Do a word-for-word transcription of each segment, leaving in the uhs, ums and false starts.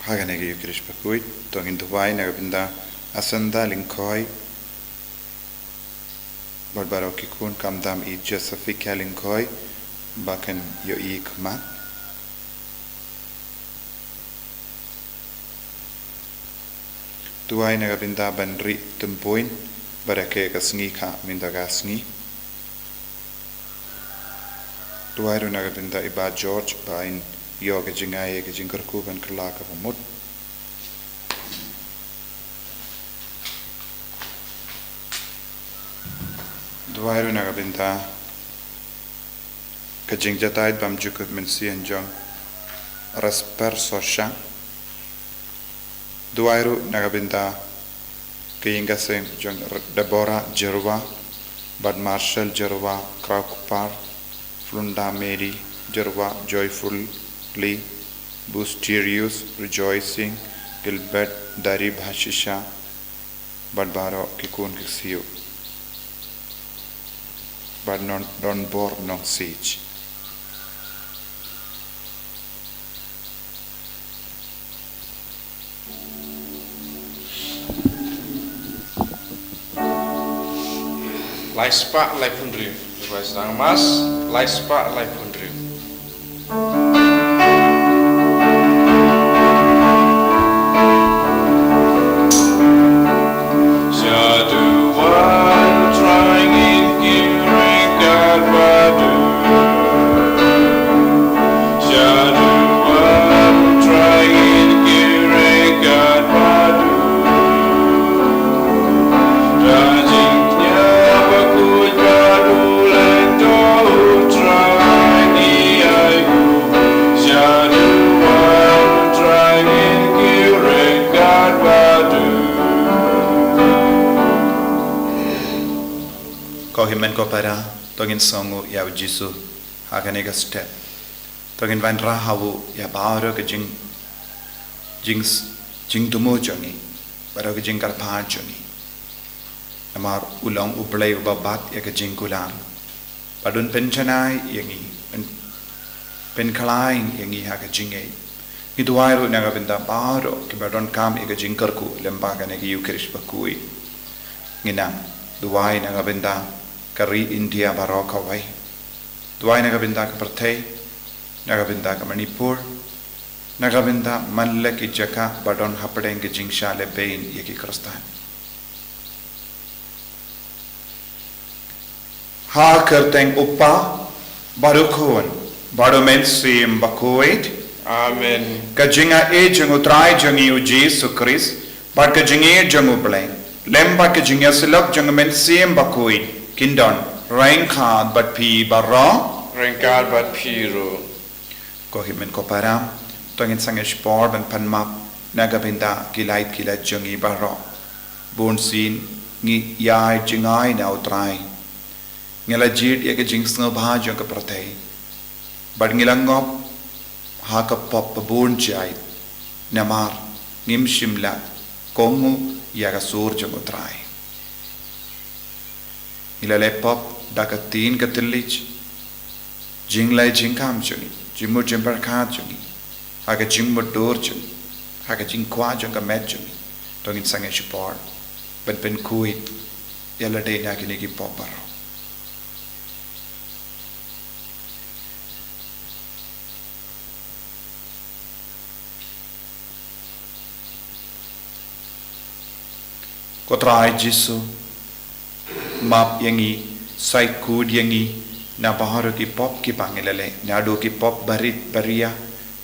Ha kane ka Ïukharist bakhuid, to ngin duwai na ka bynta Asanda Lyngkhoi, bad baroh ki khun, khamtam i Josefika Lyngkhoi, ba kan ïohi khmat. Duwai na ka bynta Banri Tympuin, ba da keh ka sngi kha mynta ka sngi. Duwai ruh na ka bynta i Bah George, ba in ïoh ka jingai, ka jingkyrkhu ban kylla kaba mut. Duwai ruh na ka bynta ka jingjahthait bymjukut mynsiem jong Rasper Soshang. Duwai ruh na ka bynta ka ïing ka sem jong Deborah Jyrwa, bad Marshall Jyrwa, Kraukpar, Flunda Mary Jyrwa, Joyful Lee, Busterius, Rejoicing, Gilbert, Dari Bhashisha, bad baroh ki khun ki ksiew, bad non Donbor Nongsiej. Lai spah laiphew hynriew. Ïa ka sdang mass, lai spah laiphew hynriew. Ko hynmen ko para, to ngin sngewnguh ïa u Jisu ha kane ka step. To ngin wanrah ha u ïa baroh ka jing, jing, jingthmu jong ngi, baroh ka jingkyrpad jong ngi. Namar u long U Blei uba bat ïa ka jingkular, bad un pynjanai ïa ngi, pyn, pynkhlaiñ ïa ngi ha ka jingngeit. Ngi duwai ruh na ka bynta baroh kiba donkam ïa ka jingkyrkhu lyngba kane ka Ïukharist bakhuid. Ngin nang duwai na ka bynta ka ri India baroh kawei. Duwai na ka bynta ka pyrthei, na ka bynta ka Manipur, na ka bynta man la ki jaka ba don hapdeng ka jingshah lehbein ïa ki Khristan. Ha ka kyrteng U Kpa, bad U Khun, bad U Mynsiem Bakhuid. Amen. Ka jingaiei jong U Trai jong ngi U Jisu Khrist, bad ka jingïeit jong U Blei, lem bad ka jingïasyllok jong U Mynsiem Bakhuid, kin don ryngkat bad phi baroh. Ryngkat bad phi ruh. Ko hynmen ko para, to ngin sangeh shipor ban pan map na ka bynta ki lait ki lait jong ngi baroh. Bun sien ngi ïai jngai na U Trai. Ngi la jied ïa ka jingsngewbha jong ka pyrthei, bad ngi la ngop ha ka pop ba bun jait, namar ngim shym la kohnguh ïa ka sur jong U Trai. Ngi la leh pop da ka ktien ka thylliej, jingleh jingkam jong ngi, jingmut jingpyrkhat jong ngi, ha ka jingmutdur jong ngi, ha ka jingkwah jong ka met jong ngi. To ngin sangeh shipor ban pynkhuid ïa lade na kine ki pop baroh. Ko Trai Jisu, map ïa ngi, sait khuid ïa ngi na baroh ki pop kiba ngi la leh, naduh ki pop barit baria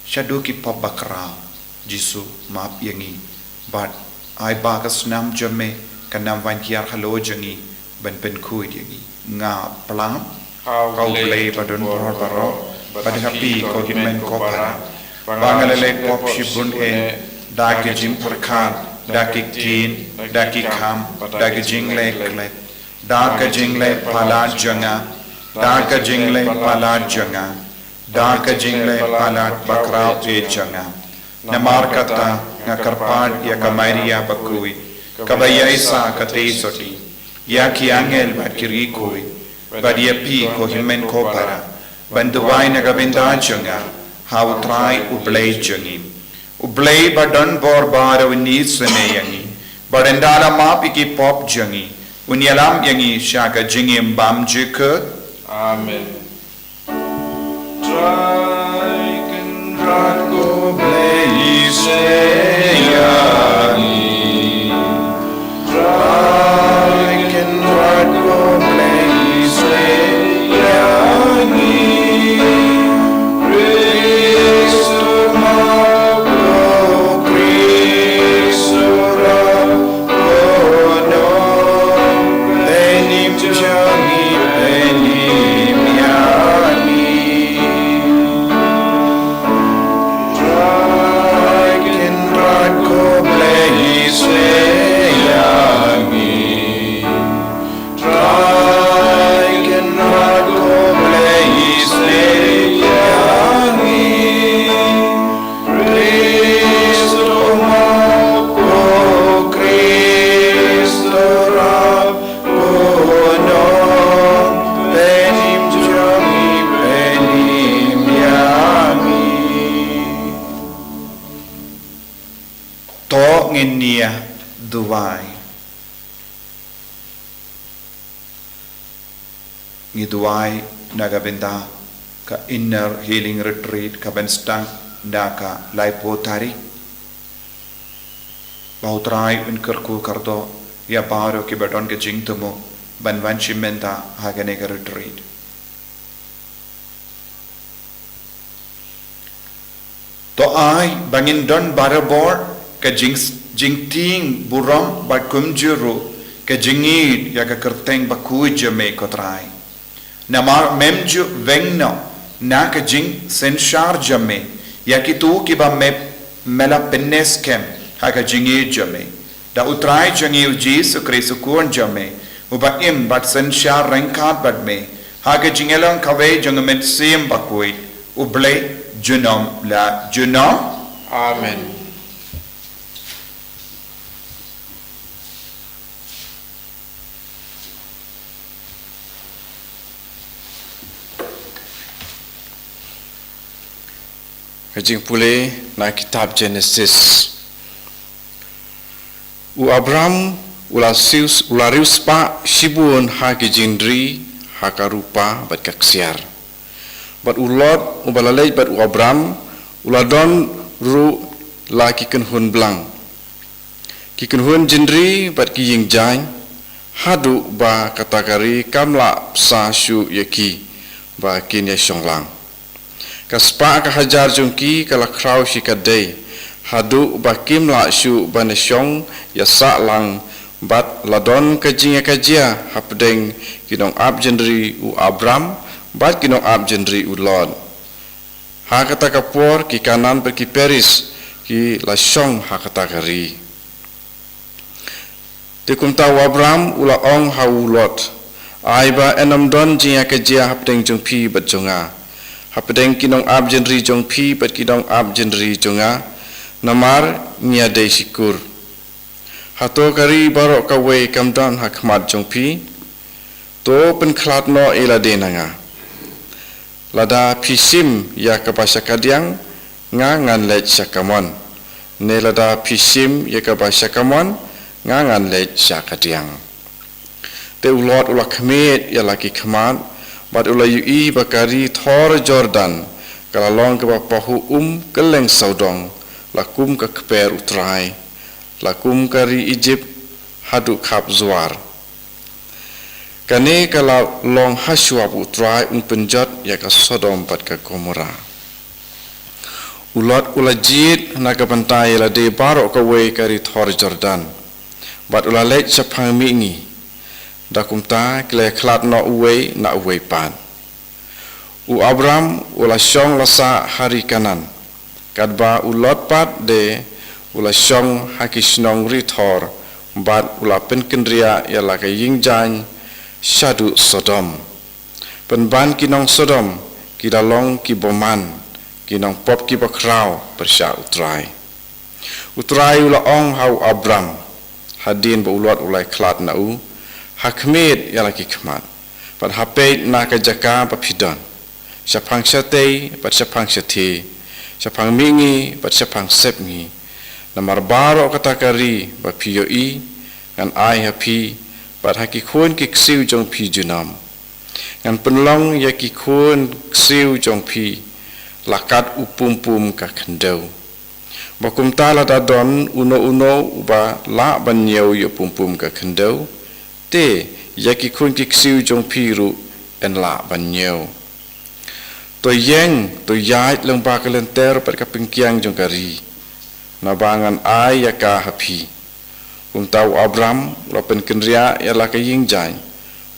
shaduh ki pop bakhraw. Jisu, map ïa ngi, bad ai ba ka snam jong me kan nang wan hiar halor jong ngi ban pynkhuid ïa ngi. Nga pynlong ha U Blei badonbor baroh, bad ha phi ko hynmen ko para, ba nga la leh pop shibun eh, da ka jingpyrkhat, da ki ktien, da ki kam, da ka jingleh klet, da ka jingleh palat jong nga, da ka jingleh palat jong nga, da ka jingleh palat bakhraw eh jong nga. Namar kata nga kyrpad ïa ka Maria bakhuid, kaba ïaisah katei sotti, ïa ki angel bad ki riewkhuid, bad ïa phi ko hynmen ko para, ban duwai na ka bynta jong nga ha U Trai U Blei jong ngi. U Blei ba don bor baroh un isynei ïa ngi, bad ynda la map ïa ki pop jong ngi, un ïalam ïa ngi sha ka jingim bymjukut. Amen. Trai Kynrad ko Blei, isynei ïa ngi. Trai Kynrad ko Blei, isynei ïa ngi. Khrist u map, ko Khrist u rap, ko nong, pynïap jong ngi, pynïap ïa ngi. Trai Kynrad ko Blei, isynei ïa ngi. Trai Kynrad ko Blei, isynei ïa ngi. Khrist u map, ko Khrist u rap, ko nong, pynïap jong ngi, pynïap ïa ngi. To ngin ïa duwai. Ngi duwai na ka bynta ka Inner Healing Retreat ka ban sdang na ka laiphew tarik. Ba U Trai un kyrkhu kyrdoh ïa baroh kiba don ka jingthmu ban wan shim bynta ha kane ka retreat. To ai ba ngin don barabor ka jing, jingtieng burom bad kumjuh ruh ka jingïeit ïa ka kyrteng bakhuid jong me, ko Trai. Namar mem ju weng noh na ka jingsynshar jong me ïa kito kiba me, me la pynskhem ha ka jingïeit jong me. Da U Trai jong ngi U Jisu Khrist U Khun jong me, uba im bad synshar ryngkat bad me ha ka jingïalong kawei jong U Mynsiem Bakhuid, U Blei junom la junom. Amen. Ka jingpule na kitab Genesis. U Abram u la siu, u la riewspah shibun ha ki jingri, ha ka rupa bad ka ksiar. Bad u Lot uba la leit bad u Abram u la don ruh la ki kynhun blang, ki kynhun jingri bad ki ïingjaiñ, haduh ba kata ka ri kam lah bsa shuh ïa ki ba kin ïa shong lang. Ka spah ka hajar jong ki ka la khraw shikatdei, haduh ba kim lah shuh ban ïa shong ïa sah lang, bad la don ka jingïakajia hapdeng ki nongap jingri u Abram bad ki nongap jingri u Lot. Ha kata ka por ki Kanaan bad ki Periz ki la shong ha kata ka ri. Te kumta u Abram u la ong ha u Lot, ai ba yn ym don jingïakajia hapdeng jong phi bad jong nga, hapdeng ki nongap jingri jong phi bad ki nongap jingri jong nga, namar ngi ïadei shukor. Hato ka ri baroh kawei kam don ha khmat jong phi? To pynkhlad noh ïa lade na nga. Lada phi shim ïa kaba sha kadiang, nga ngan leit sha kamon. Ne lada phi shim ïa kaba sha kamon, nga ngan leit sha kadiang. Te u Lot u la khmied ïa la ki khmat, bad u la ïohi ba ka ri thor Jordan ka la long kaba pahuh um kylleng sawdong, la kum ka kper U Trai, la kum ka ri Ijipt haduh khap Zoar. Kane ka la long hashuwa ba U Trai un pynjot ïa ka Sodom bad ka Gomora. U Lot u la jied na ka bynta ïa lade baroh kawei ka ri thor Jordan, bad u la leit shaphang mihngi. Da kumta ki la ïakhlad noh uwei na uwei pat. U Abram u la shong la sah ha ri Kanaan, katba u Lot pat de u la shong ha ki shnong ri thor, bad u la pynkynriah ïa la ka ïingjaiñ shaduh Sodom. Pynban ki nong Sodom ki la long ki bymman, ki nongpop kiba khraw pyrshah U Trai. U Trai u la ong ha u Abram, hadien ba u Lot u la ïakhlad na u, ha khmied ïa la ki khmat, bad ha peit na ka jaka ba phi don, shaphang shatei bad shaphang shathie, shaphang mihngi bad shaphang sepngi. Namar baroh kata ka ri ba phi ïohi, ngan ai ha phi bad ha ki khun ki ksiew jong phi junom. Ngan pynlong ïa ki khun ksiew jong phi la kat u pumpum ka khyndew. Ba kumta lada don uno uno uba lah ban ñiew ïa u pumpum ka khyndew, te ïa ki khun ki ksiew jong phi ruh yn lah ban ñiew. To ïeng, to ïaid lyngba ka lynter bad ka pynkiang jong ka ri, naba ngan ai ïa ka ha phi. Kumta u Abram u la pynkynriah ïa la ka ïing jaiñ,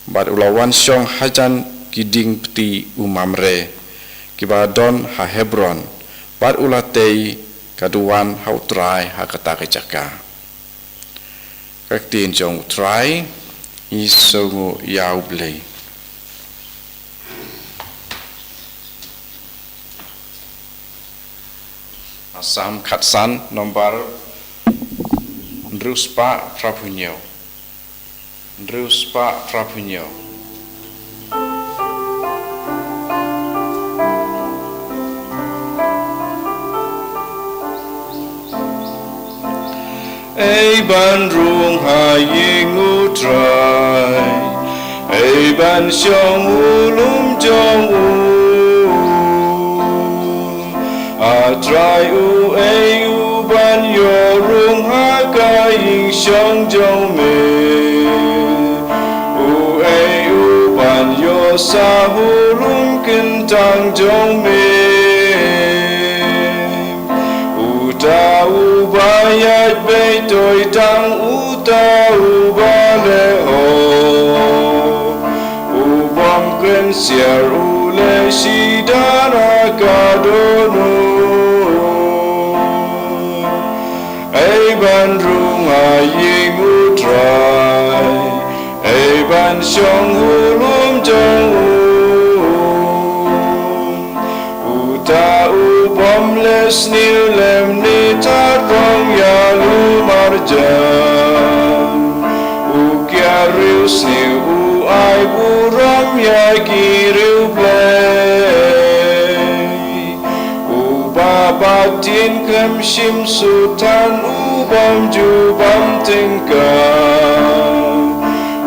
bad u la wan shong hajan ki dieng pti u Mamre, kiba don ha Hebron, bad u la tei ka duwan ha U Trai ha kata ka jaka. Ka ktien jong U Trai. Ngi sngewnguh ïa U Blei. Salm khatsan, nombar hynriew spah phra phew hynñiew. Hynriew spah phra phew hynñiew. Ei ban rung ha ïing U Trai, ei ban shong ha u lum jong u. A Trai, uei u ban ïoh rung ha ka ïing shong jong me? Uei u ban ïoh sah ha u lum kyntang jong me? Uta uba ïaid beit, to tang uta uba leh hok, u bym kren siar, u leh shidan ha ka dohnud. Ei ban rung ha ïing U Trai, ei ban shong ha u lum jong u. Uta u bym leh sniew lymne thad rong ïa u marjan. U kiar riewsniew, u ai burom ïa ki riewblei. Uba bat ïing khlem shim sut than, u bym ju bam tyngka.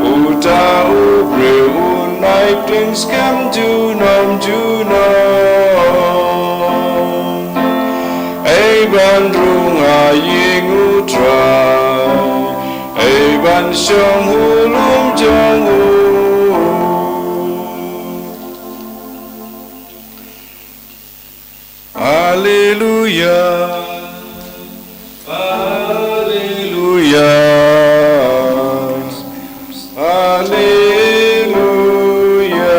Uta u briew un ai pdeng skhem junom junom. Ei ban rung ha ïing U Trai, ei ban shong ha u lum jong u. Alleluia. Alleluia. Alleluia.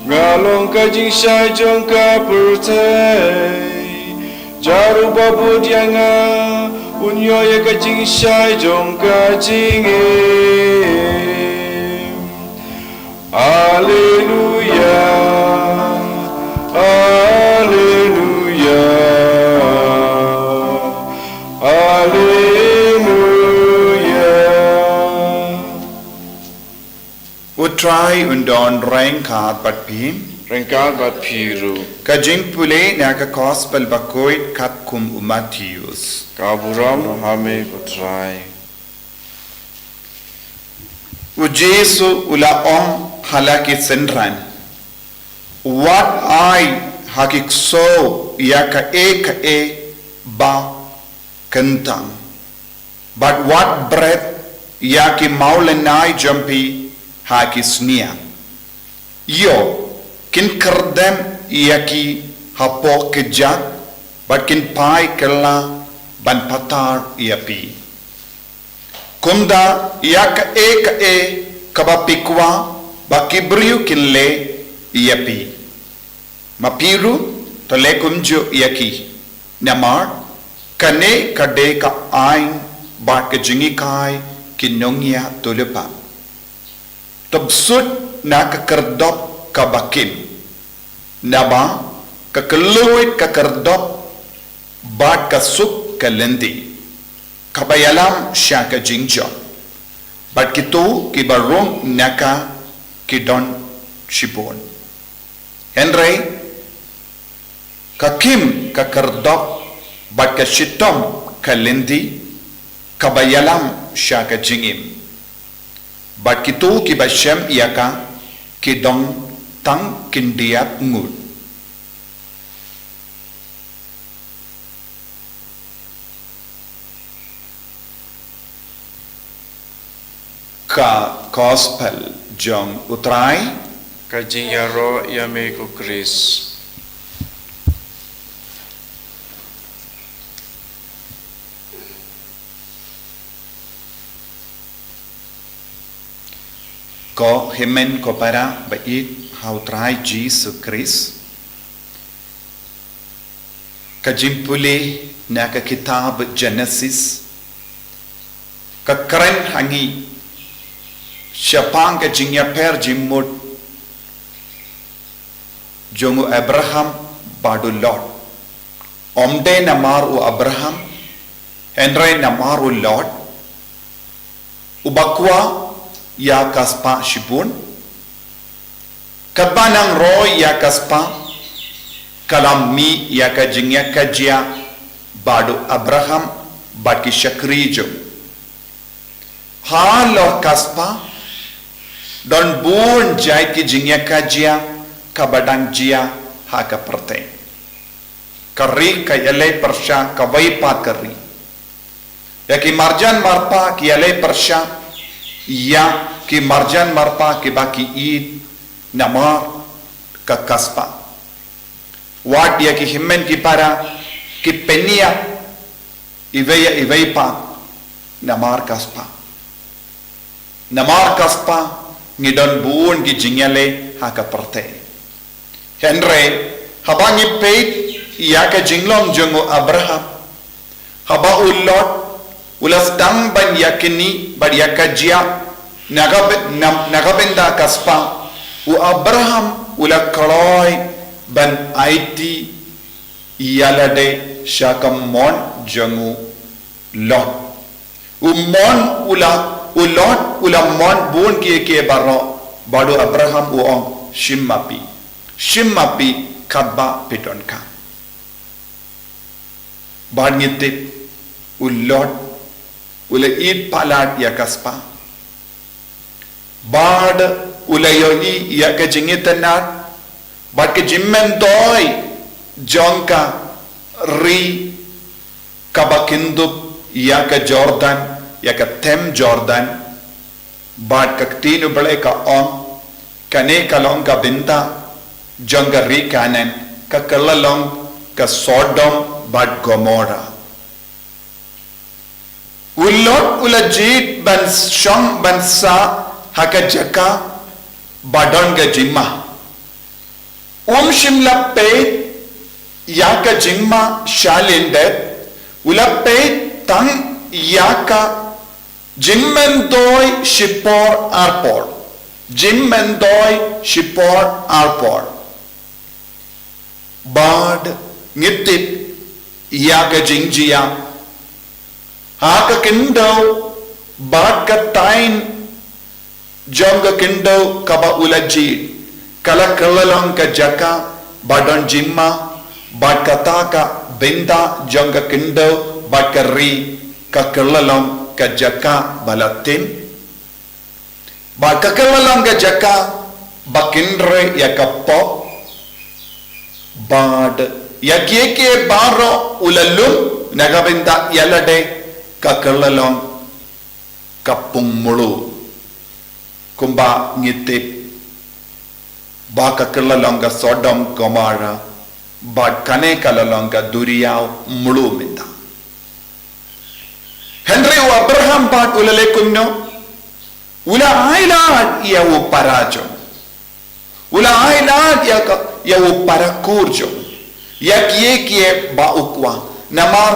Nga long ka jingshai jong ka pyrthei. Jar uba bud ïa nga, un ïoh ïa ka jingshai jong ka jingim. Alleluia, alleluia, alleluia. U Trai un don ryngkat bad phi. Ryngkat bad phi ruh. Ka jingpule na ka Gospel bakhuid katkum u Mathaios. Ka burom ha me ko Trai. U Jisu u la ong ha la ki synran, wat ai ha ki ksew ïa kaei kaei ba kyntang, bad wat bret ïa ki mawlynnai jong phi ha ki sniang. Ïoh, kin kyrdem ïa ki hapoh ki jak, bad kin phai kylla ban patar ïa phi. Kumta ïa kaei kaei kaba phi kwah ba ki briew kin leh ïa phi, ma phi ruh to leh kumjuh ïa ki. Namar kane ka dei ka aiñ bad ka jinghikai ki nongïathuhlypa. To bsut na ka khyrdop kaba kim, naba ka kylluid ka khyrdop bad ka suk ka lynti kaba ïalam sha ka jingjop, bad kito kiba rung na ka ki don shibun. Hynrei Ka khim ka kyrdop bad ka shitom ka lynti, kaba ïalam sha ka jingim. Bad kito kiba shem ïa ka ki don tang khyndiat ngut. Ka Gospel jong U Trai. Ka jingïaroh ïa me ko Khrist. Ko hynmen ko para ba ïeit ha U Trai Jisu Khrist. Ka jingpule na ka kitab Genesis, ka kren ha ngi shaphang ka jingïapher jingmut jong u Abraham bad u Lot. Ym dei namar u Abraham, hynrei namar u Lot, uba kwah ïa ka spah shibun. Katba nang roi ïa ka spah, ka la mih ïa ka jingïakajia bad u Abraham bad ki shakri jong u. Halor ka spah, don bun jait ki jingïakajia kaba dang jia ha ka pyrthei. Ka ri ka ïaleh pyrshah kawei pat ka ri. Ïa ki marjan marpa ki ïaleh pyrshah ïa ki marjan marpa kiba ki ïeit namar ka spah. Wat ïa ki hynmen ki para ki pynïap iwei ïa iwei pat namar ka spah. Namar ka spah ngi don bun ki jingïaleh ha ka pyrthei. Hynrei haba ngi peit ïa ka jinglong jong u Abraham, haba u Lot u la sdang ban ïakynduh bad ïakajia na ka by-, na, na ka bynta ka spah, u Abraham u la kloi ban aiti ïalade sha ka mon jong u Lot. U mon u la, u Lot u la mon bun kiei kiei baroh, bad u Abraham u ong, "Shim ma phi, shim ma phi katba phi donkam." Bad ngi tip u Lot u la ïeit palat ïa ka spah. Bad u la ïohi ïa ka jingitynnad bad ka jingmyntoi jong ka ri kaba kyndup ïa ka Jordan, ïa ka them Jordan. Bad ka ktien U Blei ka ong, kane ka long ka bynta jong ka ri Kanaan, ka kylla long ka Sodom bad Gomorrah. U Lot u la jied ban shong ban sah ha ka jaka ba don ka jingma. Um shym la peit ïa ka jingma sha lyndet, u la peit tang ïa ka jingmyntoi shipor arpor. Jingmyntoi shipor arpor. Bad ngi tip ïa ka jingjia ha ka khyndew bad ka thaiñ jong ka khyndew kaba u la jied, ka la kylla long ka jaka ba don jingma, bad kata ka bynta jong ka khyndew bad ka ri ka kylla long ka jaka ba la tim. Bad ka kylla long ka jaka ba kynrei ïa ka pop. Bad ïa kiei kiei baroh u la lum na ka bynta ïalade, ka kylla long ka pung mluh. Kumba ngi tip ba ka kylla long ka Sodom Gomorrah, bad kane ka la long ka duriaw mluh mynta. Hynrei u Abraham pat u la leh kumno? U la ailad ïa u para jong u. U la ailad ïa ka, ïa u para kur jong u. Ïa kiei kiei ba u kwah. Namar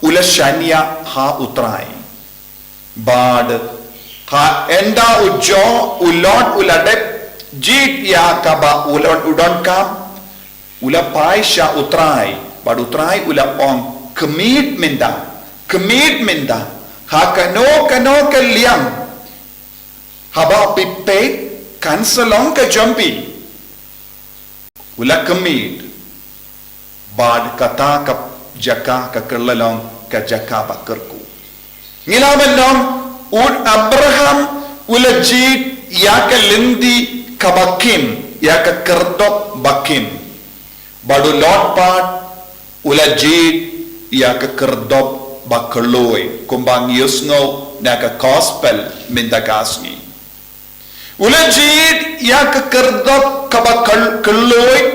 u la shaniah ha U Trai. Bad ha ynda u Lot, u Lot u la dep jied ïa kaba u Lot u donkam, u la phai sha U Trai, bad U Trai u la ong, khmih mynta, khmih mynta, ha kano kano ka liang, haba phi peit kan sa long ka jong phi. U la khmih. Bad kata ka jaka ka kylla long ka jaka ba kyrkhu. Ngi la ban ong, u Abraham u la jied ïa ka lynti kaba kim, ïa ka khyrdop ba kim. Bad u Lot pat u la jied ïa ka khyrdop ba khlaiñ, kumba ngi ïohsngew na ka gospel mynta ka sngi. U la jied ïa ka khyrdop kaba khl-, khlaiñ,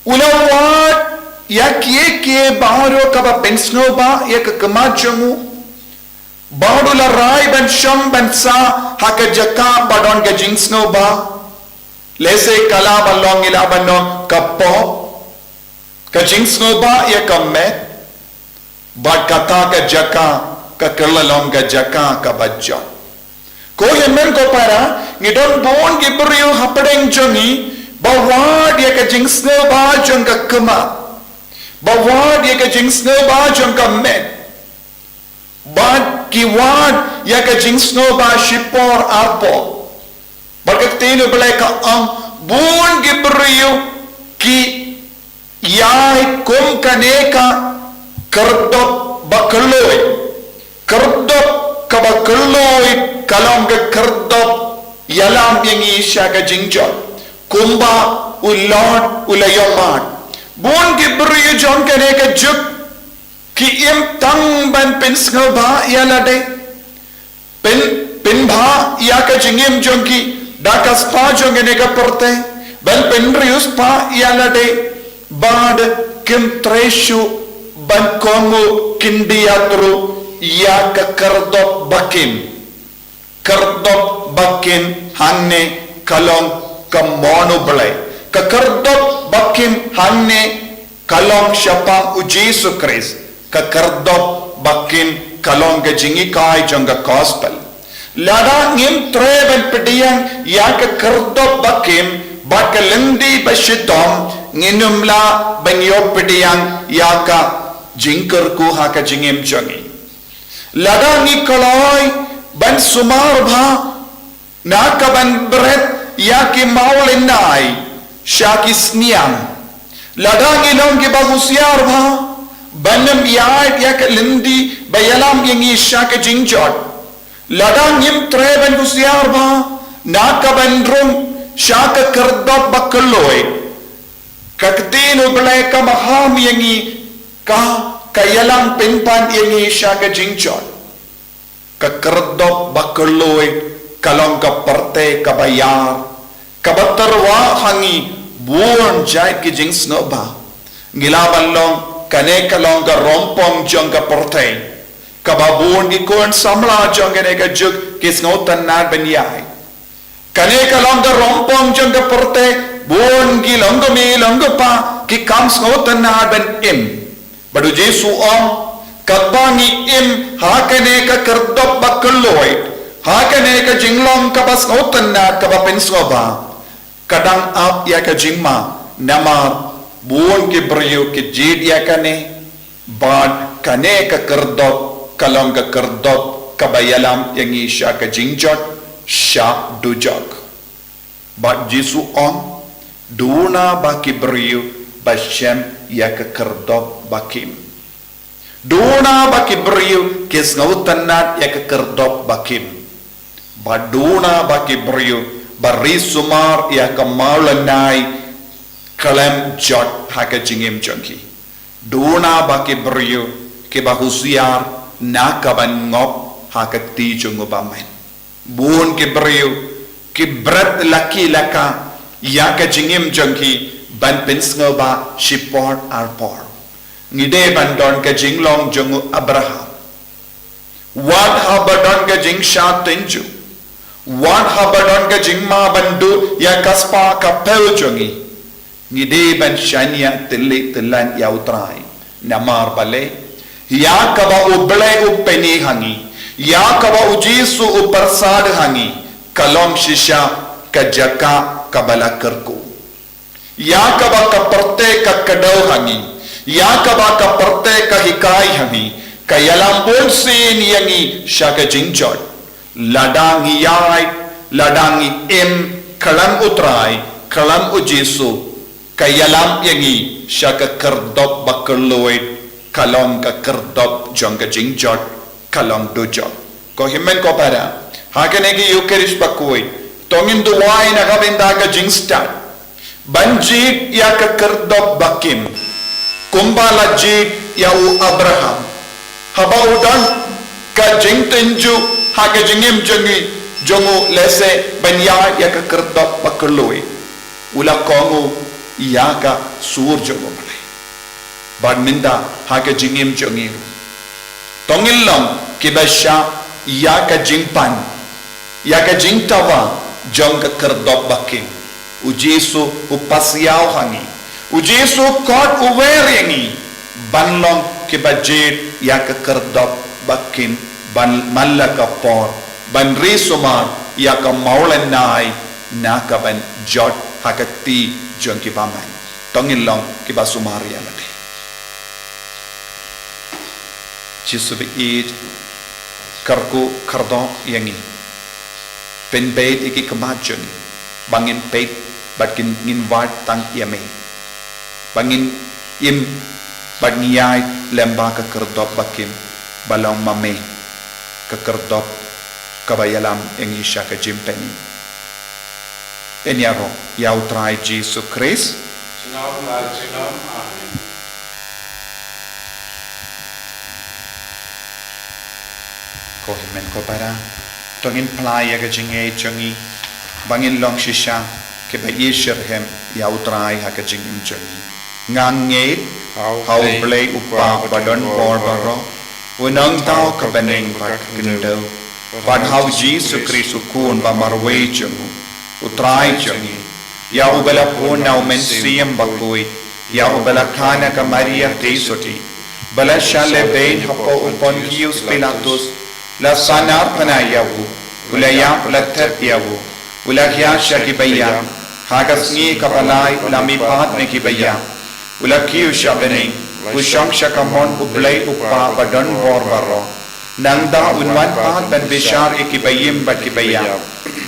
u la wad ïa kiei kiei baroh kaba pynsngewbha ïa ka khmat jong u. Bad u la rai ban shong ban sah ha ka jaka ba don ka jingsngewbha. Lehse ka la ban long, ngi la ban ong, ka pop, ka jingsngewbha ïa ka met. Bad kata ka jaka ka kylla long ka jaka kaba jot. Ko hynmen ko para, ngi don bun ki briew hapdeng jong ngi ba wad ïa ka jingsngewbha jong ka khmat, ba wad ïa ka jingsngewbha jong ka met. Bad ki wad ïa ka jingsngewbha shipor arpor. Bad ka ktien U Blei ka ong, bun ki briew ki ïaid kum kane ka khyrdop ba khlaiñ. Khyrdop kaba khlaiñ ka long ka khyrdop ïalam ïa ngi sha ka jingjot. Kumba u Lot u la ïohmad, bun ki briew jong kane ka juk ki im tang ban pynsngewbha ïa lade. Pyn, pynbha ïa ka jingim jong ki da ka spah jong kane ka pyrthei, ban pynriewspah ïa lade, bad kim trei shuh ban kohnguh khyndiat ruh ïa ka khyrdop ba kim. Khyrdop ba kim hangne ka long ka mon U Blei. Ka khyrdop ba kim hangne ka long shaphang U Jisu Khrist. Ka khyrdop ba kim ka long ka jinghikai jong ka gospel. Lada ngim trei ban pdiang ïa ka khyrdop ba kim bad ka lynti ba shitom, ngin ym lah ban ïoh pdiang ïa ka jingkyrkhu ha ka jingim jong ngi. Lada ngi kloi ban sumar bha na ka ban bret ïa ki mawlynnai sha ki sniang. Lada ngi long kiba husiar bha ban ym ïaid ïa ka lynti ba ïalam ïa ngi sha ka jingjot. Lada ngim trei ban husiar bha na ka ban rung sha ka khyrdop ba khlaiñ, ka ktien U Blei ka maham ïa ngi, ka, ka ïalam pynban ïa ngi sha ka jingjot. Ka khyrdop ba khlaiñ ka long ka pyrthei kaba ïar, kaba tyrwa ha ngi bun jait ki jingsngewbha. Ngi lah ban ong, kane ka long ka rongpong jong ka pyrthei, kaba bun ki khun samla jong kane ka juk ki sngewtynnad ban ïaid. Kane ka long ka rongpong jong ka pyrthei, bun ki longkmie longkpa ki kham sngewtynnad ban im. Bad U Jisu u ong, katba ngi im ha kane ka khyrdop ba khlaiñ, ha kane ka jinglong kaba sngewtynnad kaba pynsngewbha, ka dang ap ïa ka jingma, namar bun ki briew ki jied ïa kane. Bad kane ka khyrdop ka long ka khyrdop kaba ïalam ïa ngi sha ka jingjot, sha dujok. Bad U Jisu u ong, duna ba ki briew ba shem ïa ka khyrdop ba kim. Duna ba ki briew ki sngewtynnad ïa ka khyrdop ba kim. Bad duna ba ki briew ba ri sumar ïa ka mawlynnai khlem jot ha ka jingim jong ki. Duna ba ki briew kiba husiar na ka ban ngop ha ka kti jong U Bymman. Bun ki briew ki bret laki laka ïa ka jingim jong ki ban pynsngewbha shipor arpor. Ngi dei ban don ka jinglong jong u Abraham. Wat haba don ka jingshah tynjuh, wat haba don ka jingma ban duh ïa ka spah ka phew jong ngi, ngi dei ban shaniah tylli tyllan ïa U Trai. Namar balei? Ïa kaba U Blei u pyni ha ngi, ïa kaba U Jisu u pyrsad ha ngi, ka long shisha ka jaka kaba la kyrkhu. Ïa kaba ka pyrthei ka kdew ha ngi, ïa kaba ka pyrthei ka hikai ha ngi, ka ïalam bunsien ïa ngi sha ka jingjot. Lada ngi ïaid, lada ngi im khlem U Trai, khlem U Jisu, Ka ïalam ïa ngi sha ka kyrdop ba kyrloi, ka long ka kyrdop jong ka jingjot, ka long dujok. Ko hynmen ko para, ha kane ka Eucharist bakhuid, to ngin duwai na ka bynta ka jingstad ban jied ïa ka kyrdop ba kim, kumba la jied ïa u Abraham. Haba u don ka jingtynjuh ha ka jingim jong u, jong u lehse ban ïaid ïa ka kyrdop ba kyrloi, u la kohnguh ïa ka sur jong U Blei. Bad mynta ha ka jingim jong ngi ruh, to ngin long kiba shah ïa ka jingpan, ïa ka jingthaw jong ka kyrdop ba kim. U Jisu u pasiaw ha ngi. U Jisu u khot, u wer ïa ngi ban long kiba jied ïa ka kyrdop ba kim, ban man la ka por ban ri sumar ïa ka mawlynnai na ka ban jot ha ka kti jong ki bymman. To ngin long kiba sumar ïa lade. Jisu ba ïeit, kyrkhu kyrdoh ïa ngi. Pynbeit ïa ki khmat jong ngi ba ngin peit bad ngin wad tang ïa me, ba ngin im bad ngin ïaid lyngba ka kyrdop ba kim, ba long ma me ka kyrdop kaba ïalam ïa ngi sha ka jingpynim. Ngin ïaroh ïa U Trai Jisu Khrist. Junom la junom. Amen. Ko hynmen ko para, to ngin pynlait ïa ka jingngeit jong ngi ba ngin long shisha kiba ïeit shitrhem ïa U Trai ha ka jingim jong ngi. Nga ngeit ha U Blei U Kpa badonbor baroh, u nongthaw ka bneng bad ka khyndew, bad ha U Jisu Khrist u Khun ba marwei jong u, U Trai jong ngi, ïa uba la bun na U Mynsiem Bakhuid, ïa uba la kha na ka Maria Theisotti, ba la shah lehbeiñ hapoh u Pontius Pilatus, la sahnarphna ïa u, u la ïap, la thep ïa u, u la hiar sha kiba ïap, ha ka sngi kaba lai u la mihpat na kiba ïap, u la kiew sha bneng, u shong sha kamon U Blei U Kpa badonbor baroh. Nangta un wan pat ban bishar ïa kiba im bad kiba ïap.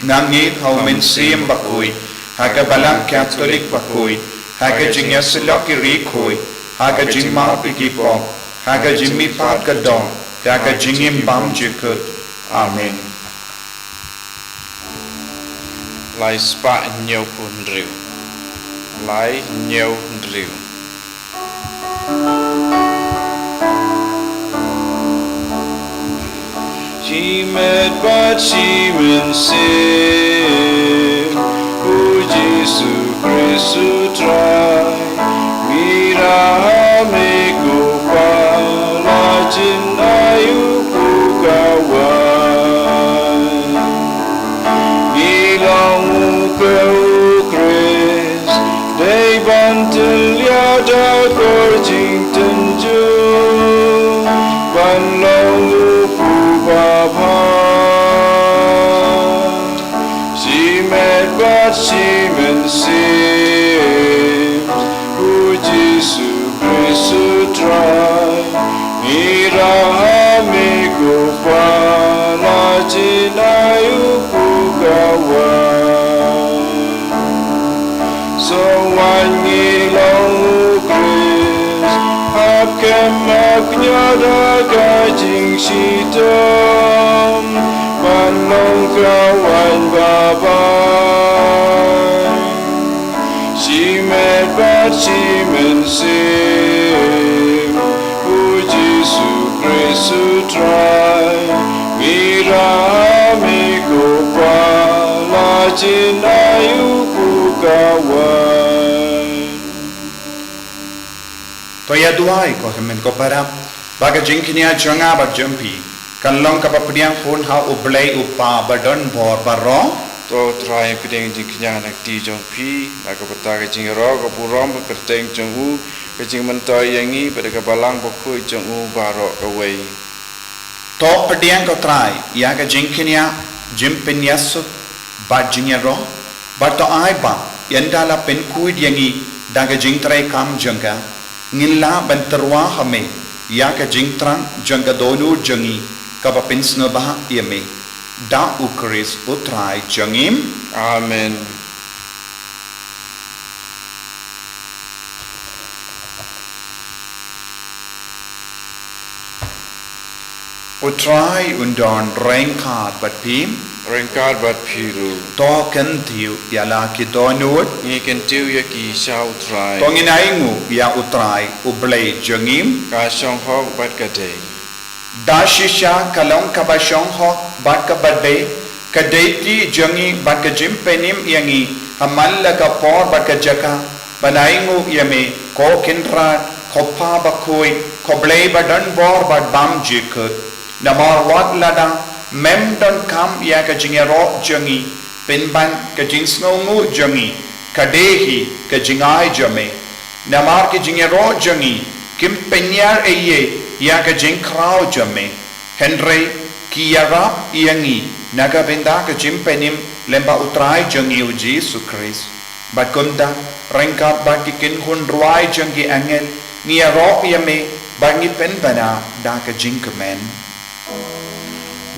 Nga ngeit ha U Mynsiem Bakhuid, ha ka Balang Katholik bakhuid, ha ka jingïasyllok ki riewkhuid, ha ka jingmap ïa ki pop, ha ka jingmihpat ka doh, ha ka jingim bymjukut. Amen. Lai spah hynñiew phew hynriew. Lai hynñiew hynriew. Shimet bad shimynsiem, U Jisu Khrist U Trai, ngi ïarap ha me ko Kpa, la jin ai u pukawai. Ngi long u khreh u Khrist, dei ban tyllia da ka jingtynjuh, ban long u pukawai. Shimet bad shimynsiem, U Jisu Khrist U Trai, ngi ïarap ha me ko Kpa, la jin ai u pukawai. Sngewbha ngi long u Khrist, hap kem hap kñia da ka jingshitom, ban long ka waiñ babai. Shimet bad shimynsiem, U Jisu Khrist U Trai, ngi ïarap ha me ko Kpa, la jin ai u pukawai. To ïa duwai ko hynmen ko para, ba ka jingkñia jong nga bad jong phi kan long kaba pdiang khun ha U Blei U Kpa badonbor baroh. To Trai, pdiang jingkñia na ka kti jong phi, na ka bynta ka jingïaroh ka burom ka kyrteng jong u, ka jingmyntoi ïa ngi bad ka Balang Bakhuid jong u baroh kawei. To pdiang ko Trai ïa ka jingkñia, jingpynïasuk bad jingïaroh, bad to ai ba ynda la pynkhuid ïa ngi da ka jingtrei kam jong ka, ngin lah ban tyrwa ha me ïa ka jingthrang jong ka dohnud jong ngi kaba pynsngewbha ïa me. Da U Khrist U Trai jong ngi. Amen. U Trai un don ryngkat bad phi. Ryngkat bad phi ruh. To kyntiew ïa la ki dohnud. Ngi kyntiew ïa ki sha U Trai. To ngin ainguh ïa U Trai, U Blei jong ngi. Ka shong hok bad ka dei. Da shisha ka long kaba shong hok bad kaba dei, ka dei ti jong ngi bad ka jingpynim ïa ngi, ha man la ka por bad ka jaka, ban ainguh ïa me, ko Kynrad, ko Pa bakhuid, ko Blei ba don bor bad bym jukut. Namar wat lada mem donkam ïa ka jingïaroh jong ngi, pynban ka jingsngewnguh jong ngi ka dei hi ka jingai jong me. Namar ki jingïaroh jong ngi kim pynïar ei ei ïa ka jingkhraw jong me, hynrei ki ïarap ïa ngi na ka bynta ka jingpynim lem bad U Trai jong ngi U Jisu Khrist. Bad kumta, ryngkat bad ki kynhun rwai jong ki angel, ngi ïaroh ïa me bad ngi pynbna da ka jingkmen.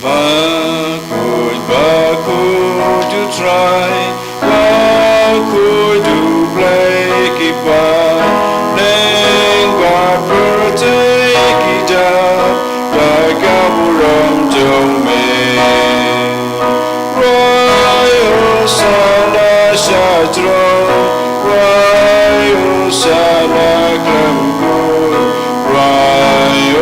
Bakhuid, bakhuid U Trai, bakhuid U Blei ki bymneng, bad pyrthei ki dap da ka burom jong me. Khrai Hosana sha throne, khrai Hosana khlem khuid, khrai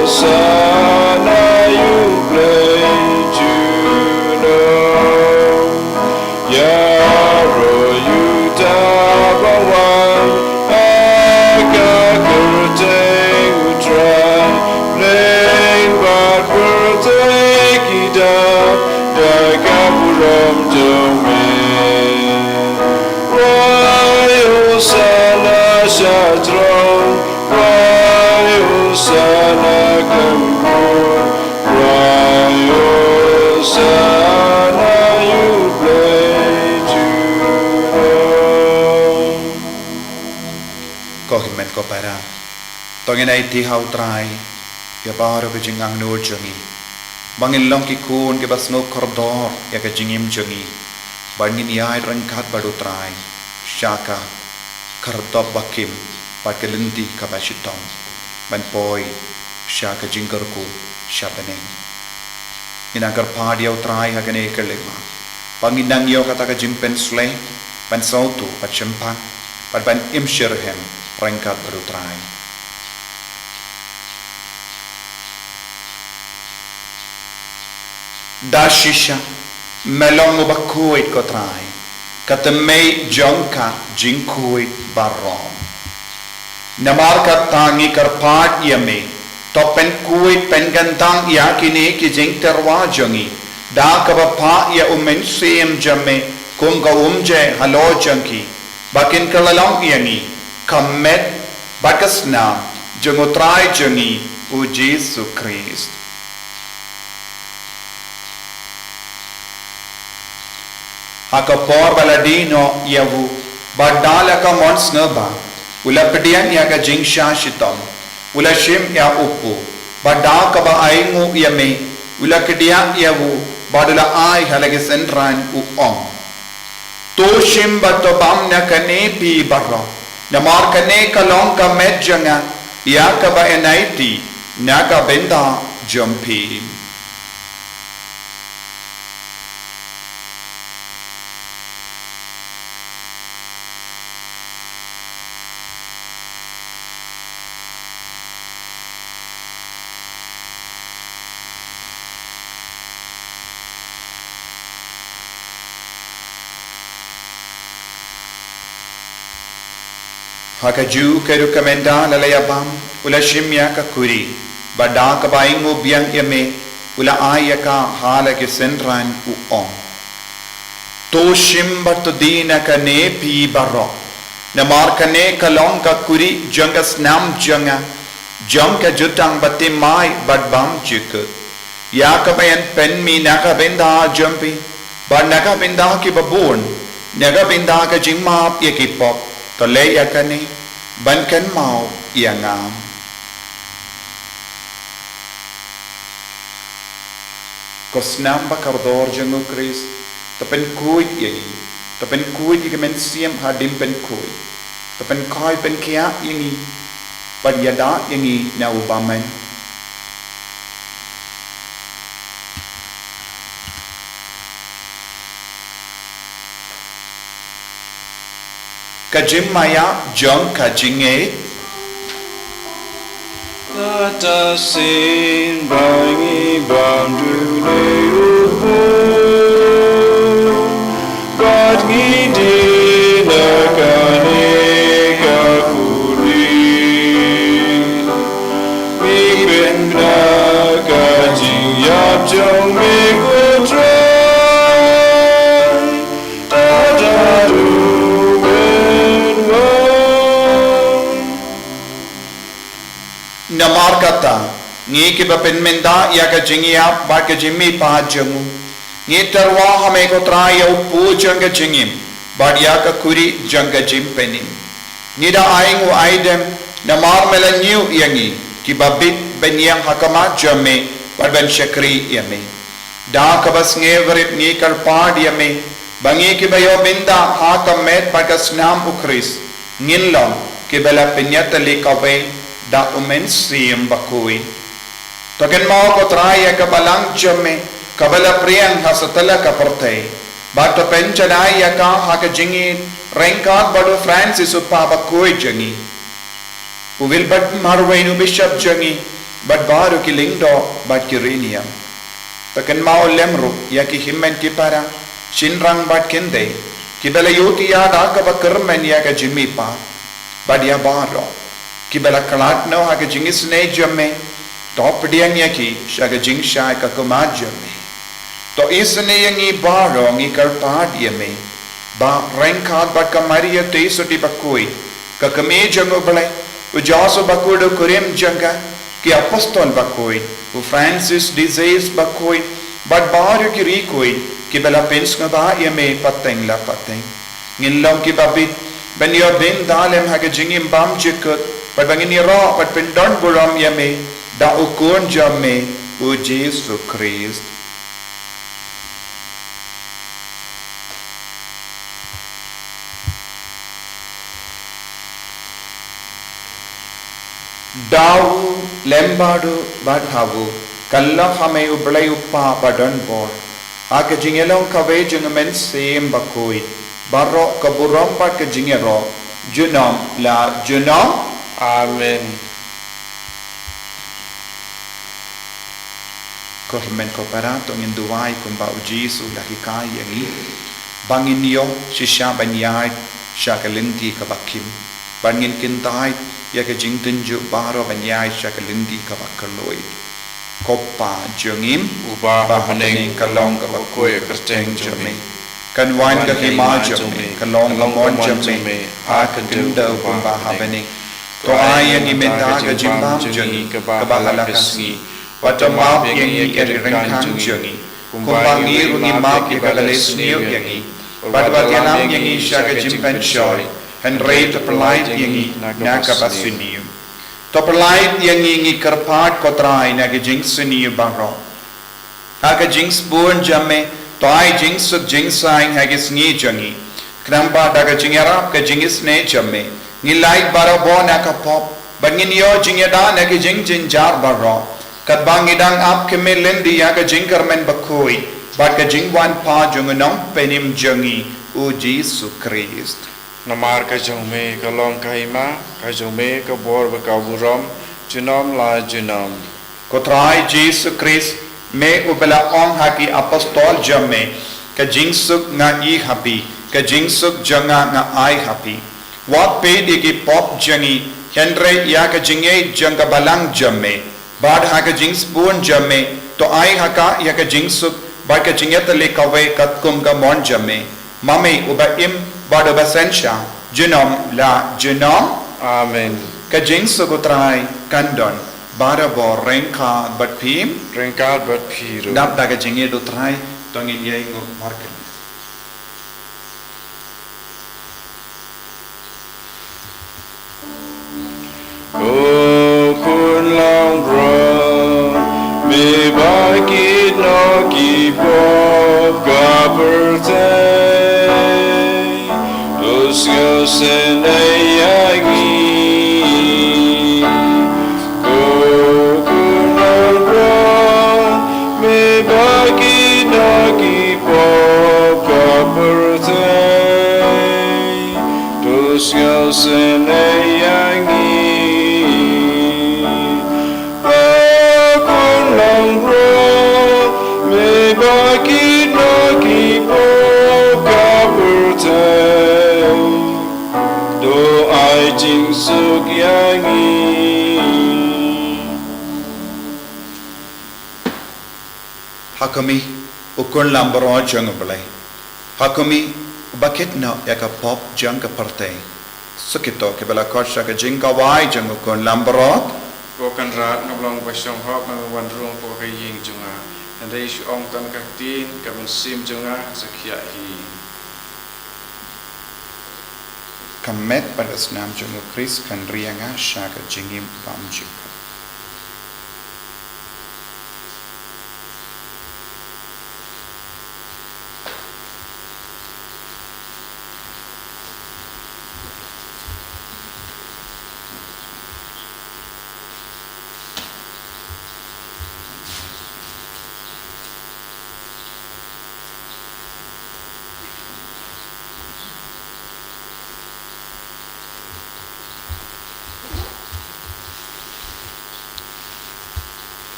Hosana ïa U Blei junom. Ïaroh ïa uta ba wan ha ka kyrteng U Trai, bymneng bad pyrthei ki dap da ka burom jong me. Khrai Hosana sha throne, khrai Hosana khlem khuid, khrai Hosana ïa U Blei junom. Ko hynmen ko para, to ngin aiti ha U Trai ïa baroh ka jingangnud jong ngi, ba ngin long ki khun kiba sngewkordor ïa ka jingim jong ngi, ba ngin ïaid ryngkat bad U Trai sha ka khyrdop ba kim bad ka lynti kaba shitom, ban poi sha ka jingkyrkhu sha bneng. Ngin nang kyrpad ïa U Trai ha kane ka lehma, ba ngin nang ïoh kata ka jingpynshlei ban sngewthuh bad shemphang bad ban im shitrhem ryngkat bad U Trai. Da shisha me long uba khuid, ko Trai, ka thymmei jong ka jingkhuid baroh. Namar kata ngi kyrpad ïa me, to pynkhuid pynkyntang ïa kine ki jingtyrwa jong ngi da kaba phah ïa U Mynsiem jong me kum ka umjai halor jong ki, ba kin kylla long ïa ngi ka met bad ka snam jong U Trai jong ngi U Jisu Khrist. Ha ka por ba la die noh ïa u, bad da la ka mon sngewbha, u la pdiang ïa ka jingshah shitom, u la shim ïa u kpu, bad da kaba ainguh ïa me, u la kdiah ïa u, bad u la ai ha la ki synran, u ong: To shim bad to bam na kane phi baroh, namar kane ka long ka met jong nga, ïa kaba yn aiti na ka bynta jong phi. Ha kajuh ka ruh ka mynta la la ïa bam, u la shim ïa ka kuri, bad da kaba ainguh biang ïa me, u la ai ïa ka ha la ki synran, u ong: To shim bad to die na kane phi baroh, namar kane ka long ka kuri jong ka snam jong nga, jong ka jutang bathymmai bad bym jukut, ïa kaba yn pynmih na ka bynta jong phi bad na ka bynta kiba bun, na ka bynta ka jingmap ïa ki pop. To leh ïa kane ban kynmaw ïa nga. Ko snam ba kordor jong U Khrist, to pynkhuid ïa ngi, to pynkhuid ïa ka mynsiem hadien pynkhuid, to pynkhuid pynkhiah ïa ngi, bad ïada ïa ngi na u bymman. Ka jingmaïa jong ka jingngeit. Kata shisien ba ngi bam dune u bun, bad ngi die na kane ka khuri. Ngi pynbna ka jingïap jong me, ko Trai. Namar kata, ngi kiba pynmynta ïa ka jingïap bad ka jingmihpat jong u, ngi tyrwa ha me ko Trai ïa u pud jong ka jingim bad ïa ka khuri jong ka jingpynim. Ngi da ai ngu aidem, namar me la ñiew ïa ngi kiba bit ban ïeng ha khmat jong me bad ban shakri ïa me. Da kaba sngewrit ngi kyrpad ïa me ba ngi kiba ïoh bynta ha ka met bad ka snam u Khrist, ngin long kiba la pynïatylli kawei da u Mynsiem Bakhuid. To kynmaw ko Trai ïa ka balang jong me kaba la pdiang ha satlak ka pyrthei, bad to pynjanai ïa ka ha ka jingïeit ryngkat bad u Francis u Kpa Bakhuid jong ngi, u Wilbert Marwein u Bishop jong ngi, bad baroh ki lyngdoh bad ki riewniam. To kynmaw lem ruh ïa ki hynmen ki para, shynrang bad kynthei, kiba la ïohthiah da kaba kyrmen ïa ka jingmihpat, bad ïa baroh kiba la khlad noh ha ka jingisynei jong me, to pdiang ïa ki sha ka jingshai ka khmat jong me. To isynei ïa ngi baroh, ngi kyrpad ïa me ba ryngkat bad ka Maria Theisotti Bakhuid, ka Kmie jong u Blei, u Joseph Bakhuid u kurim jong ka, ki Apostol Bakhuid, u Francis de Sales Bakhuid, bad baroh ki riewkhuid kiba la pynsngewbha ïa me pateng la pateng, ngin long kiba bit ban ïoh bynta lem ha ka jingim bymjukut, bad ba ngin ïaroh bad pyndonburom ïa me da u Khun jong me, u Jisu Khrist. Da u, lem bad u, bad ha u, ka long ha me u Blei u Kpa badonbor, ha ka jingïalong kawei jong u Mynsiem Bakhuid, baroh ka burom bad ka jingïaroh junom la junom. Amen. Ko hynmen ko para, to ngin duwai kumba u Jisu u la hikai ïa ngi, ba ngin ïoh shisha ban ïaid sha ka lynti kaba khim, ba ngin kyntait ïa ka jingtynjuh baroh ban ïaid sha ka lynti kaba khlaiñ. Ko Pa jong ngi, uba ha bneng, ka long kaba khuid ka kyrteng jong me. Kan wan ka hima jong me, ka long ka mon jong me ha ka khyndew kumba ha bneng. To ai ïa ngi mynta ka jingbam jong ngi kaba ha la ka sngi. Bad to map ïa ngi ïa ki ryngkang jong ngi, kumba ngi ruh ngi map ïa kiba la leh sniew ïa ngi. Bad wat ïalam ïa ngi sha ka jingpynshoi, hynrei to pyllait ïa ngi na kaba sniew. To pyllait ïa ngi, ngi kyrpad ko Trai, na ka jingsniew baroh. Ha ka jingsbun jong me, to ai jingsuk jingsaiñ ha ki sngi jong ngi. Khnang ba da ka jingïarap ka jingisynei jong me, ngin lait barabor na ka pop, bad ngin ïoh jingïada na ki jingjynjar baroh, katba ngi dang ap khmih lynti ïa ka jingkyrmen bakhuid bad ka jingwan pat jong u Nongpynim jong ngi, u Jisu Khrist. Namar ka jong me ka long ka hima, ka jong me ka bor bad ka burom, junom la junom. Ko Trai Jisu Khrist, me uba la ong ha ki apostol jong me, ka jingsuk nga ai ha phi, ka jingsuk jong nga nga ai ha phi. Wat peit ïa ki pop jong ngi, hynrei ïa ka jingïeit jong ka balang jong me. Bad ha ka jingsbun jong me, to ai ha ka ïa ka jingsuk bad ka jingïatylli kawei katkum ka mon jong me. Ma me uba im bad uba synshar junom la junom. Amen. Ka jingsuk u Trai kan don barabor ryngkat bad phi. Ryngkat bad phi ruh. Dap da ka jingïeit u Trai, to ngin ïainguh markylliang. O Khun Langbrot, me ba kit noh ki pop ka pyrthei, to sngewsynei ïa ngi. O Khun Langbrot, me ba kit noh ki pop ka pyrthei, to Sene ïa ngi, ba khun langbrot, me ba kit na ki pop ka pyrthei, to ai jingsuk ïa ngi. Ha khmih, u khun langbrot jong U Blei. Ha khmih, uba kit noh ïa ka pop jong ka pyrthei. Sa kito kiba la khot sha ka jingkawei jong u khun langbrot. Ko Kynrad, nga long ba shong hok, nga wan rung hapoh ka ïing jong nga. Hynrei shu ong tang ka ktien, ka mynsiem jong nga sa khiah hi. Ka met bad ka snam jong U Khrist kan ri ïa nga sha ka jingim bymjukut.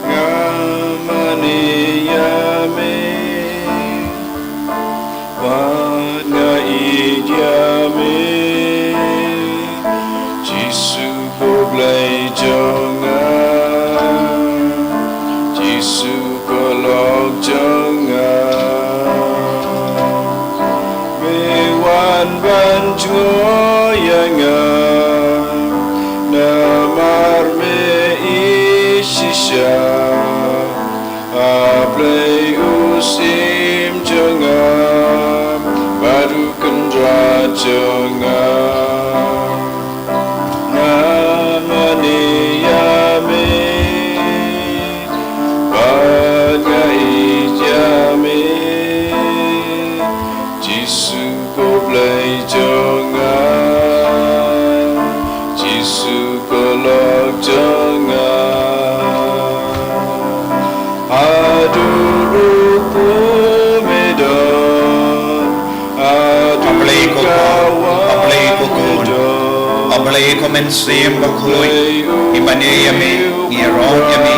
Nga mane ïa me, bad nga ïeit ïa me, Jisu ko Blei jong nga, Jisu ko lok jong nga. Me wan ban jngoh ïa nga, namar me ïeit shisha. A Blei u Syiem jong nga, bad u Kynrad jong nga. Nga mane ïa me, bad nga ïeit ïa me, Jisu ko Blei jong nga, Jisu ko lok jong nga. Haduh ruh kumne don, haduh, A Blei ko Kpa, A Blei ko Khun, A Blei ko Mynsiem Bakhuid, ngi mane ïa me, ngi ïaroh ïa me,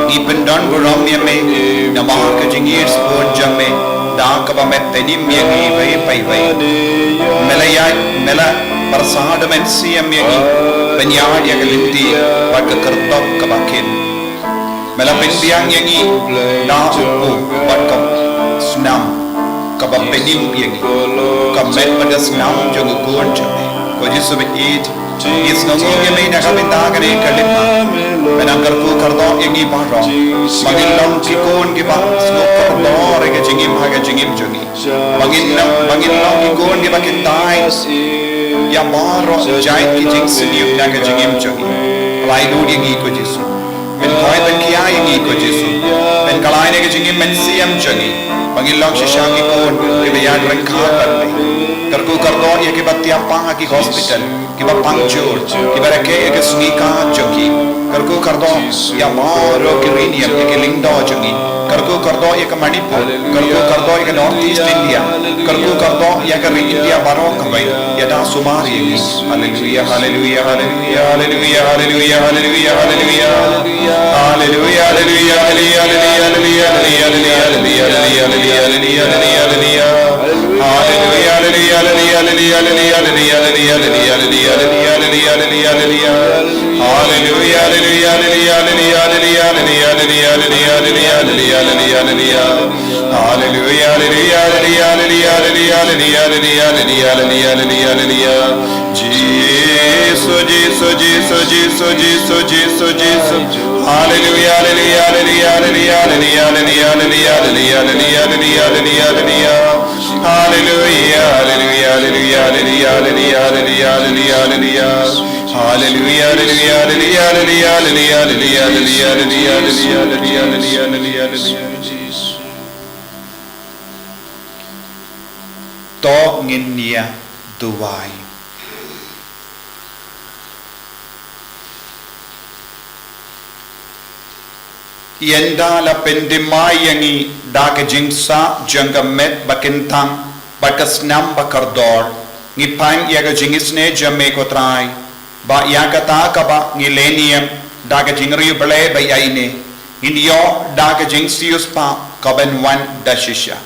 ngi pyndon burom ïa me, namar ka jingïeit sbun jong me, da kaba me pynim ïa ngi iwei pa iwei. Me la ïaid, me la pyrshah da u Mynsiem ïa ngi, ban ïaid ïa ka lynti bad ka kyrtop kaba kit. Me la pynbiang ïa ngi da u kpu bad ka snam kaba pynim ïa ngi, ka met bad ka snam jong u Khun jong me. Ko Jisu ba ïeit, ngi sngewthuh ïa me na ka bynta kane ka lynti. Me nang kyrkhu kyrdoh ïa ngi baroh, ba ngin long ki khun kiba sngewkyrdoh ïa ka jingim ha ka jingim jong ngi. Ba ngin long, ba ngin long ki khun kiba kyntait ïa baroh jait ki jingsniew na ka jingim jong ngi. Pynlait lut ïa ngi ko Jisu. Pynkhoi pynkhia ïa ngi ko Jisu. Pynkylla ïa ka jingim mynsiem jong ngi. Ba ngin long shisha ki khun kiba ïaid ryngkat bad me. Kyrkhu kyrdoh ïa kiba tiap pang ha ki hospital, kiba pang jur, kiba rakhe ïa ka sngi ka jong ki. Kyrkhu kyrdoh ïa baroh ki riewniam, ïa ki lyngdoh jong ngi. Kyrkhu kyrdoh ïa ka Manipur, kyrkhu kyrdoh ïa ka North East India. Kyrkhu kyrdoh ïa ka ri India baroh kawei. Ïada sumar ïa ngi. Haleluia, haleluia, haleluia, haleluia, haleluia, haleluia, haleluia. Haleluia, haleluia, haleluia, haleluia, haleluia, haleluia. Hallelujah, hallelujah, hallelujah, hallelujah, hallelujah, hallelujah, hallelujah, hallelujah, hallelujah, hallelujah, hallelujah, hallelujah. Jesus, Jesus, Jesus, Jesus, Jesus, Jesus, Jesus. Hallelujah, hallelujah, hallelujah, hallelujah, hallelujah, hallelujah, hallelujah, hallelujah, hallelujah, hallelujah. Hallelujah, hallelujah, hallelujah, hallelujah, hallelujah, hallelujah, hallelujah. Hallelujah, hallelujah, hallelujah, hallelujah, hallelujah, hallelujah, hallelujah, hallelujah, hallelujah, hallelujah, hallelujah. To ngin ïa duwai. Ïa nda la pyndem ïa ngi da ka jingsah jong ka met ba kyntang bad ka snam ba kordor, ngi pan ïa ka jingisynei jong me ko Trai. Ba ïa kata kaba ngi leh niam da ka jingriewblei ba ïaineh, ngin ïoh da ka jingsiewspah kaban wan da shisha.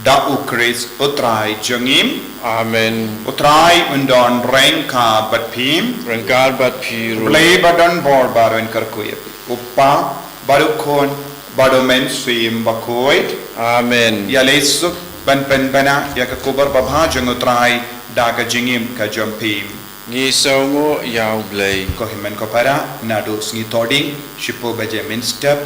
Da U Khrist U Trai jong ngi. Amen. U Trai un don ryngkat bad phi. Ryngkat bad phi ruh. Blei ba don bor baroh un kyrkhu ïa phi. U Kpa bad U Khun bad U Mynsiem Bakhuid. Amen. Ïaleh suk ban pynbna ïa ka khubor babha jong U Trai da ka jingim ka jong phi. Ngi sngewnguh ïa U Blei. Ko hynmen ko para, naduh sngi Thohdieng, shiphew baje mynstep,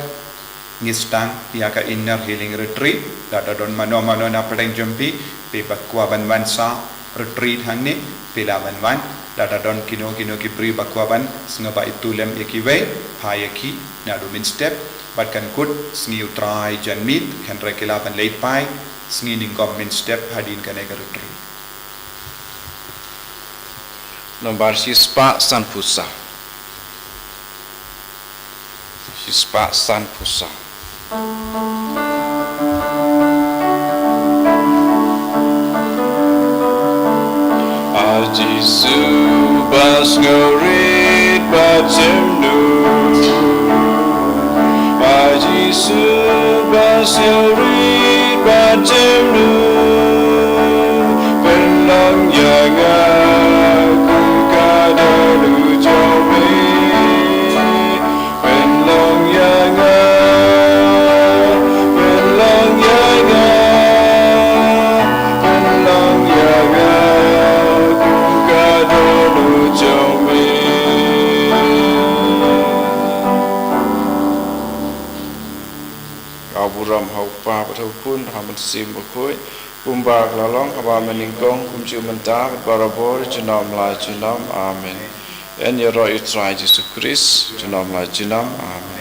ngi sdang ïa ka Inner Healing Retreat. Lada don mano mano na pdeng jong phi, phi ba kwah ban wan sha retreat hangne, phi lah ban wan. Lada don kino kino ki briew ba kwah ban sngewbha ithuh lem ïa kiwei, phah ïa ki naduh mynstep. Bad kan kut sngi U Trai janmiet, hynrei ki lah ban leit phai sngi nyngkong mynstep hadien kane ka retreat. Nombar shispah sanphew saw. Shispah sanphew saw. A Jisu ba sngewrit bad shemnud. A Jisu ba sngewrit bad shemnud. Pynlong ïa nga kum ka dohnud jong me. Pynlong ïa nga, pynlong ïa nga, pynlong ïa nga kum ka dohnud jong me. Ka burom ha U Kpa bad ha U Khun, ha U Mynsiem Bakhuid. Kumba ka la long, kaba mynnyngkong, kumjuh mynta, bad barabor, junom la junom. Amen. Yn ïaroh ïa U Trai Jisu Khrist, junom la junom. Amen.